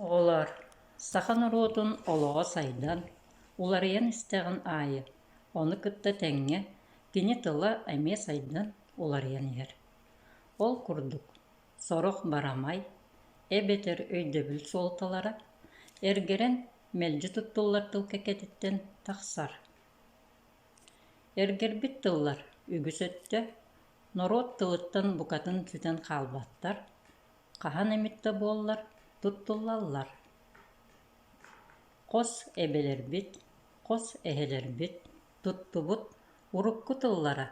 Оҕолоор, саха норуотун олоҕо сайдан, уларыйан истэҕин аайы, ону кытта тэҥҥэ кини тыла эмиэ сайдан, уларыйан иһэр. Ол курдук, сорох барамай эбэтэр өйдөбүл суолталара эргэрэн мэлдьи туттуллар тыл кэккэтиттэн тахсар. Эргэрбит тыллар үгүс өттө норуот тылыттан букатын сүтэн хаалбаттар, хаһан эмит да буоллар туттуллаллар. Хос эбэлэрбит, хос эһэлэрбит туттубут урукку тыллара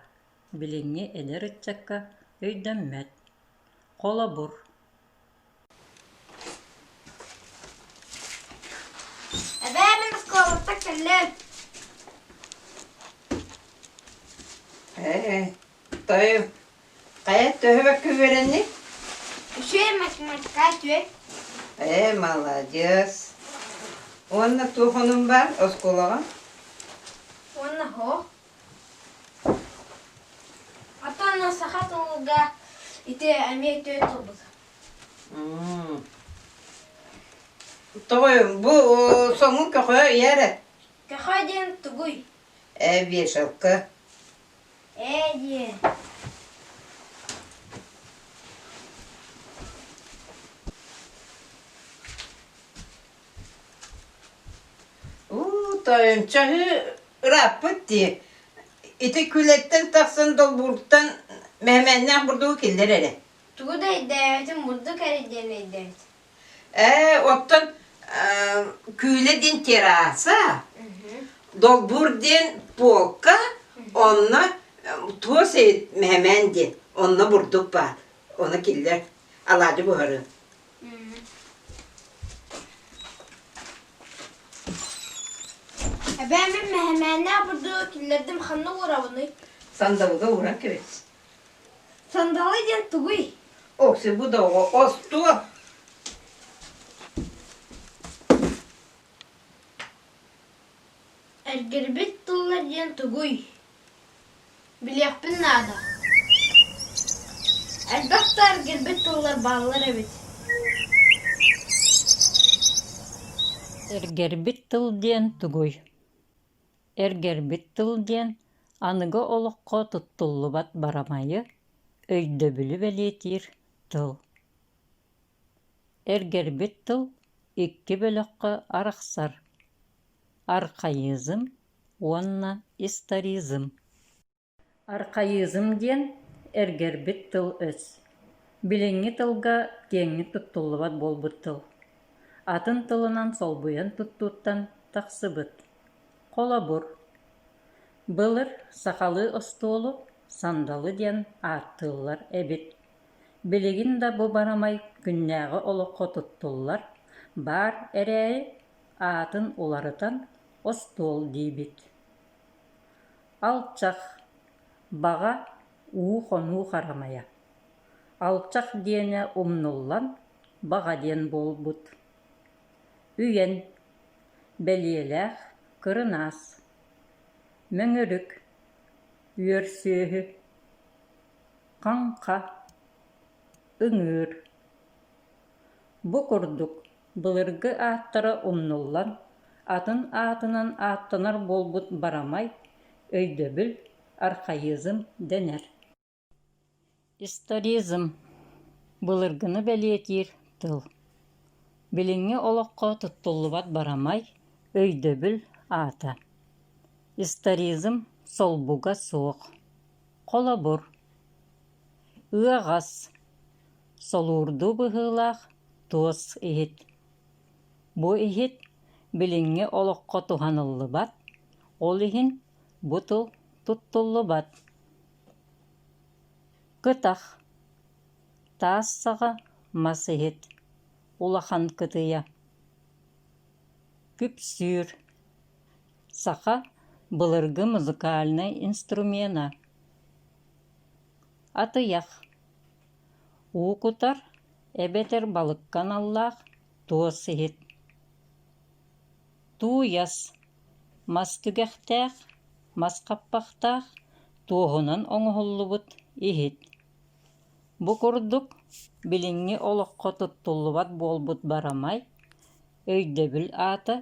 билиҥҥи эдэр ыччакка өйдөммөт. Холобур, Эбээ, мин оскуолаттан кэллим. Ээ, тойу, хайа төһө бэккэ үөрэнниҥ? Үчүгэй математика үчүгэй. Ээ, маладьыас. Уонна туох онун баар оскуолаҕа? Уонна һоо. Оттон саха тылыга ити эмиэ үтүө тылбыт. Тоҕо бу соҥун көхөө ийэ эрэ? Көхөө диэн тугуй? Ээ, вешалка. Ээ диэн. Уу, тойончоһу ырааппыт дии. Ити күлэттэн тахсан долбууртан мэһэмээннээх бурдугу киллэр эрэ. Тугу да өйдөөбөтүм, бурдук эрэ диэн өйдөөбүтүм. Ээ, оттон күүлэ диэн терраса, долбуур диэн полка, онно туос мэһэмээн диэн, онно бурдук баар. Ону киллэр, алаадьы буһарын. Эбээ, мин мэһэмээннээх бурдугу киллэрдим, ханна уурабыный? Сандалыга ууран кэбис. Сандалы диэн тугуй? Окси бу да оҕо остуо. Эргэрбит тыллар диэн тугуй? Билиэхпин наада. Элбэх да эргэрбит тыллар бааллар эбит. Эргэрбит тыл диэн тугуй? Эргэрбит тыл диэн аныгы олоххо туттуллубат барамайы, өйдөбүлү бэлиэтиир тыл. Эргэрбит тыл икки бөлөххө арахсар: архаизм уонна историзм. Архаизм диэн эргэрбит тыл-өс, билиҥҥи тылга киэҥник туттуллубат буолбут тыл, атын тылынан солбуйан туттууттан тахсыбыт. Холобур, былыр сахалыы остуолу сандалы диэн ааттыыллар эбит. Билигин да бу барамай күннээҕи олоххо туттуллар, баар эрээри, аатын уларытан остуол диибит Алчах, баҕа, уу-хонуу харамайа. Алчах диэнэ умнуллан, баҕа диэн буолбут. Үйэн, бэлиэлээх, кырынаас. Мөҥүрүк, үөр сүөһү. Хаҥха, ыҥыыр. Бу курдук былыргы ааттара умнуллан, атын аатынан ааттанар буолбут барамай, өйдөбүл, архаизм дэнэр. Историзм былыргыны бэлиэтиир тыл. Билиҥҥи олоххо туттуллубат барамай, өйдөбүл аата. Историзм солбуга суох. Холобур, ыаҕас, солуурдуу быһыылаах туос иһит. Бу иһит билиҥҥи олоххо туһаныллыбат, ол иһин бу тыл туттуллубат. Кытах, таас саҕа мас иһит, улахан кытыйа. Күпсүүр, саха былыргы музыкальнай инструмена. Атыйах, уу кутар эбэтэр балыкка аналлаах туос иһит. Тууйас, мас түгэхтээх, мас хаппахтаах, туоһунан оҥоһуллубут иһит. Бу курдук билиҥҥи олоххо туттуллубат буолбут барамай. Өйдөбүл аата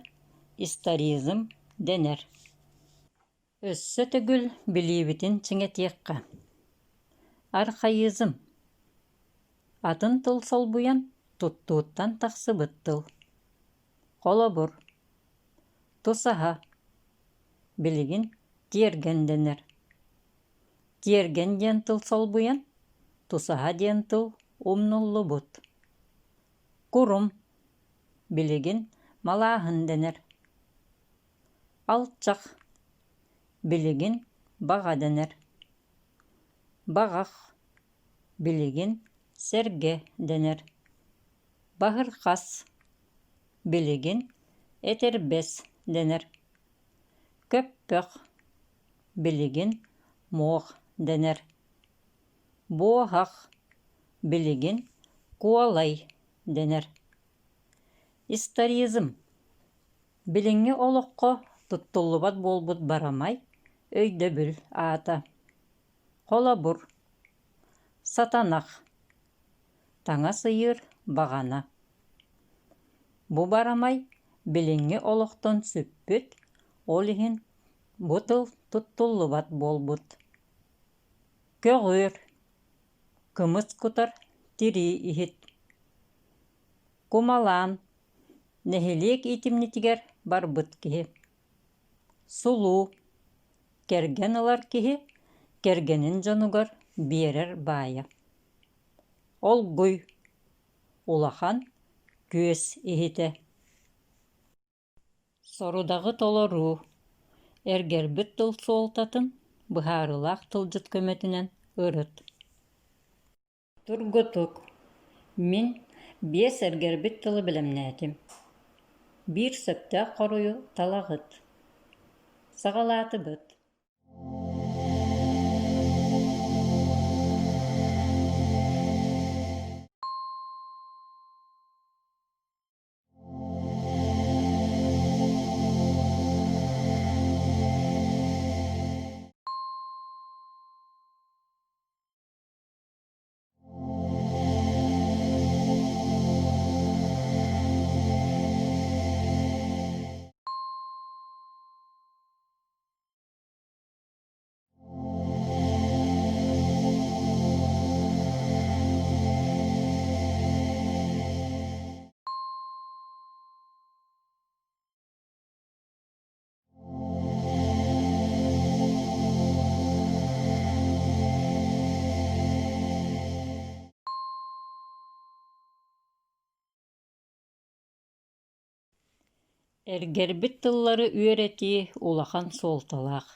историзм дэнэр. Өссө төгүл билиибитин чиҥэтиэххэ. Архаизм атын тыл солбуйан туттууттан тахсыбыт тыл. Холобур, тусаһа билигин тиэргэн дэнэр. Тиэргэн диэн тыл солбуйан тусаһа диэн тыл умнуллубут. Курум билигин малааһын дэнэр. Алчах билигин баҕа дэнэр. Баҕах билигин сэргэ дэнэр. Баһырхас билигин этэрбэс дэнэр. Көппөх билигин муох дэнэр. Буоһах билигин куолай дэнэр. Историзм Билиҥҥи олоххо туттуллубат буолбут барамай өйдөбүл аата. Холобур, сатанах, таҥас ыйыыр баҕана. Бу барамай билиҥҥи олохтон сүппүт, ол иһин бу тыл туттуллубат буолбут. Көҕүөр, кымыс кутар тирии иһит. Кумалаан Нэһилиэк иитимньитигэр барбыт киһи. Сулуу, кэргэн ылар киһи кэргэнин дьонугар биэрэр баайа. Олгуй, улахан күөс иһитэ. Сорудаҕы толоруу, эргэрбит тыл суолтатын быһаарыылаах тылдьыт көмөтүнэн ырыт. Тургутук: Мин биэс эргэрбит тылы бэлэмнээтим, биир сөптөөх хоруйу талаҕыт. Саҕалаатыбыт. Эргэрбит тыллары үөрэтии улахан суолталаах.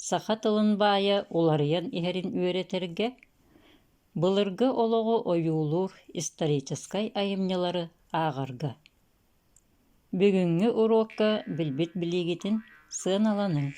Саха тылын баайа уларыйан иһэрин үөрэтэргэ, былыргы олоҕу ойуулуур историческай айымньылары ааҕарга. Бүгүҥҥү уруокка билбит билиигитин сыаналаныҥ.